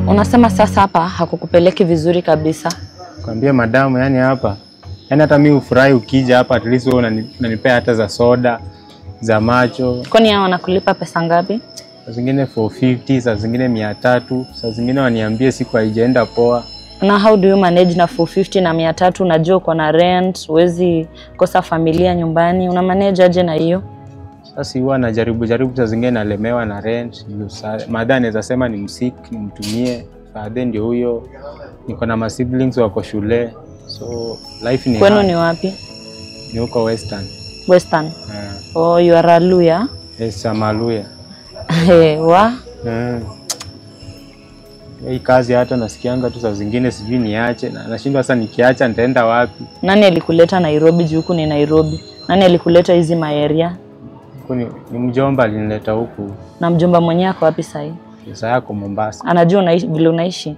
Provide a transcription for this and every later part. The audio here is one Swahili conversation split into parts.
Unasema sasa hapa hakukupeleki vizuri kabisa. Kwambia madamu, yani hapa, yani hata mimi ufurahi ukija hapa, at least wewe unanipea hata za soda, za macho. Kwani hao wanakulipa pesa ngapi? Saa zingine 450, saa zingine 300, saa zingine waniambie siku haijaenda poa. Na how do you manage na 450 na 300? Unajua uko na rent, huwezi kosa familia nyumbani. Una manage aje na hiyo? Sasa huwa najaribu jaribu, saa zingine nalemewa na rent. Madha anaweza sema ni msik, nimtumie. Father ndio huyo. Niko na ma siblings wako shule. So life ni kwenu ni wapi? Ni huko Western. Western. Oh, you are a Luya? Yes, I'm a Luya. Hey, wa? Hii kazi hata nasikianga tu saa zingine sijui niache na nashindwa sasa nikiacha nitaenda wapi? Nani alikuleta Nairobi? Juu huku ni Nairobi. Nani alikuleta hizi maeria? Huku ni mjomba alinileta huku. Na mjomba mwenyewe ako wapi sasa hivi? Sasa yako Mombasa. Anajua unaishi vile unaishi?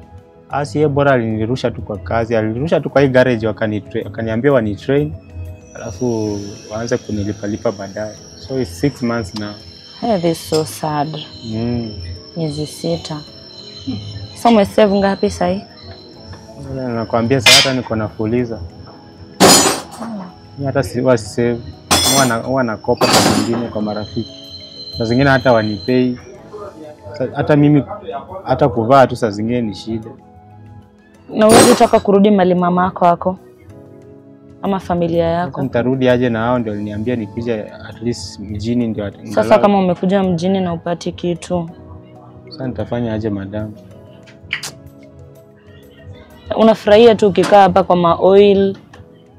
Asi yeye bora alinirusha tu kwa kazi, alinirusha tu kwa hii garage, wakaniambia wanitrain alafu waanze kunilipalipa baadaye. So it's 6 months now. Hey, this is so sad. Miezi 6. So umesave ngapi sasa? Nakwambia sasa hata niko nafuliza. Mimi hata si save. Huwa nakopa kwa wengine, kwa marafiki. Saa zingine hata wanipei. Hata mimi hata kuvaa tu saa zingine ni shida. Na wewe unataka kurudi mali mama yako wako? Ama familia yako? Nitarudi aje na hao ndio waliniambia nikuje at least mjini ndio. Sasa kama umekuja mjini na upati kitu, sasa nitafanya aje madam? Unafurahia tu ukikaa hapa kwa ma oil,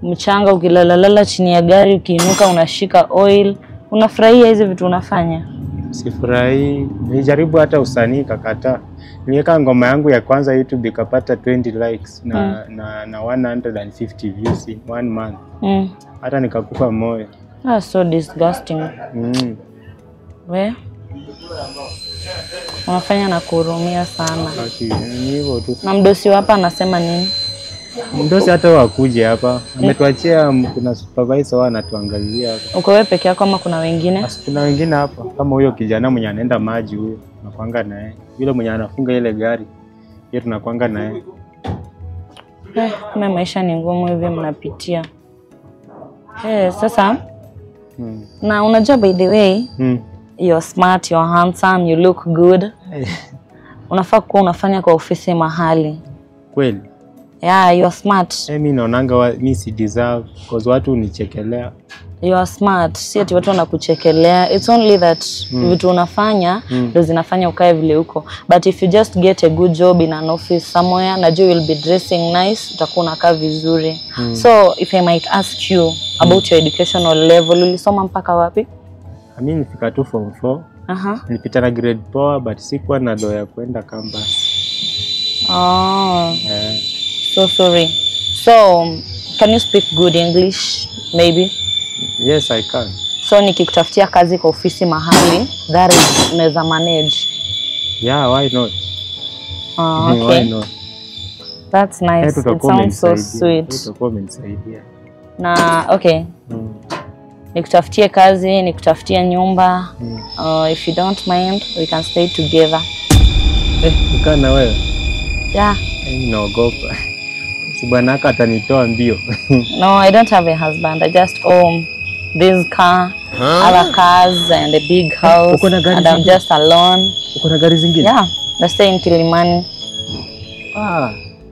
mchanga, ukilalalala chini ya gari, ukiinuka unashika oil. Unafurahia hizi vitu unafanya? Sifurahi. Nilijaribu hata usanii kakataa. Niliweka ngoma yangu ya kwanza YouTube ikapata 20 likes na na 150 views in 1 month. Hata nikakufa moyo. That's so disgusting. We? Unafanya na kuhurumia sana. Ni hivyo tu. Na mdosi hapa anasema nini? Mdosi hata wakuje hapa. Ametuachia kuna supervisor wao anatuangalia hapa. Uko wewe peke yako ama kuna wengine? Kuna wengine hapa. Kama huyo kijana mwenye anaenda maji huyo, tunakuanga naye. Yule mwenye anafunga ile gari, yeye tunakuanga naye. Kama maisha ni ngumu hivi mnapitia. Sasa na unajua by the way, you're smart, you're handsome, you look good. Unafaa kuwa unafanya kwa ofisi mahali. Kweli? Yeah, you're smart. Mimi naonanga mimi si deserve because watu unichekelea. You are smart. Si ati watu wanakuchekelea. It's only that vitu unafanya ndio zinafanya ukae vile uko. But if you just get a good job in an office somewhere, najua you will be dressing nice, utakuwa unakaa vizuri. So if I might ask you about your educational level, ulisoma mpaka wapi? Mimi nilifika tu form 4. Nilipita na grade 4 but sikuwa na do ya kwenda campus. Oh. Yeah. So sorry. So, can you speak good English maybe? Yes, I can. So nikikutafutia kazi kwa ofisi mahali, that is unaweza manage. Yeah, why not? Okay. Why not? That's nice. It sounds so sweet. Utakuwa umenisaidia. Na okay. Nikutafutie kazi, nikutafutie nyumba. If you don't mind, we can stay together. Nikaa na wewe? Yeah. Naogopa. Si bwana atanitoa mbio. No, I don't have a husband. I just own this car, other cars and a big house. And I'm just alone. Uko na gari zingine? Yeah, I stay in Kilimani.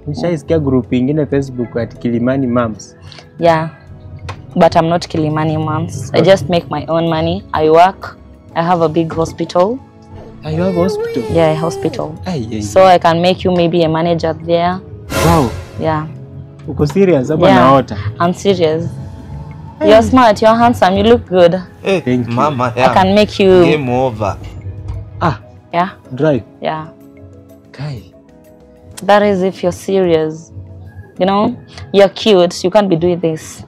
Nishaisikia group ingine Facebook at Kilimani Moms. Yeah. But I'm not Kilimani Moms. I just make my own money. I work. I have a big hospital. You have a hospital? Yeah, a hospital. Aye. So I can make you maybe a manager there. Wow. Yeah. Uko serious? Hapa naota. I'm serious. You're smart, you're handsome, you look good. Hey, thank you. Mama, yeah. I can make you... Game over. Yeah. Drive? Yeah. Kai. That is if you're serious. You know, you're cute, you can't be doing this.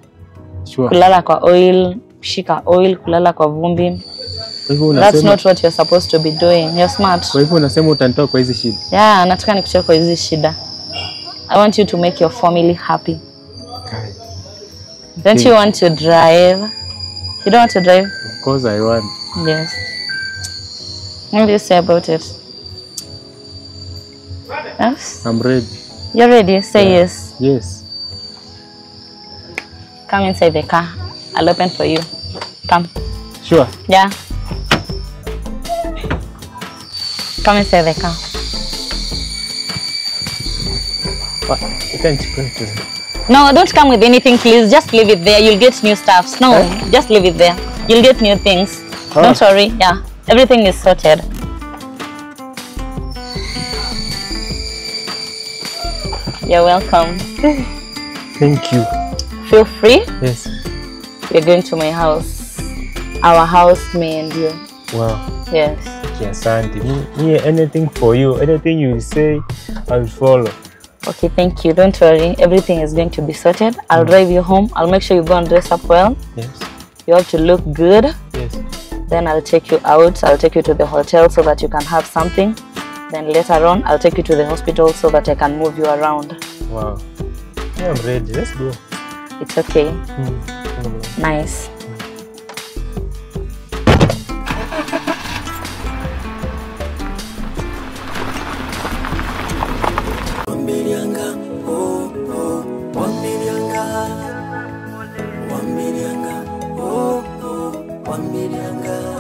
Sure. Kulala kwa oil, shika oil, kulala kwa vumbi. That's not what you're supposed to be doing. You're smart. Kwa hivyo unasema utanitoa kwa hizi shida? Yeah, nataka nikutoe kwa hizi shida. I want you to make your family happy. Kai. Don't you want to drive? You don't want to drive? Of course I want. Yes. What do you say about it? Yes? I'm ready. You're ready? Say yes. Yes. Come inside the car. I'll open for you. Come. Sure. Yeah. Come inside the car. No, don't come with anything, please. Just leave it there. You'll get new stuffs. No, just leave it there. You'll get new things. Oh. Don't worry. Yeah, everything is sorted. You're welcome. Thank you. Feel free. Yes. We're going to my house. Our house, me and you. Wow. Yes. Okay, asante. Me, anything for you. Anything you say, I'll follow. Okay, thank you. Don't worry. Everything is going to be sorted. I'll drive you home. I'll make sure you go and dress up well. Yes. You have to look good. Yes. Then I'll take you out. I'll take you to the hotel so that you can have something. Then later on, I'll take you to the hospital so that I can move you around. Wow. Yeah, I'm ready. Let's go. It's okay. Nice. 1 million, oh, oh, 1 million.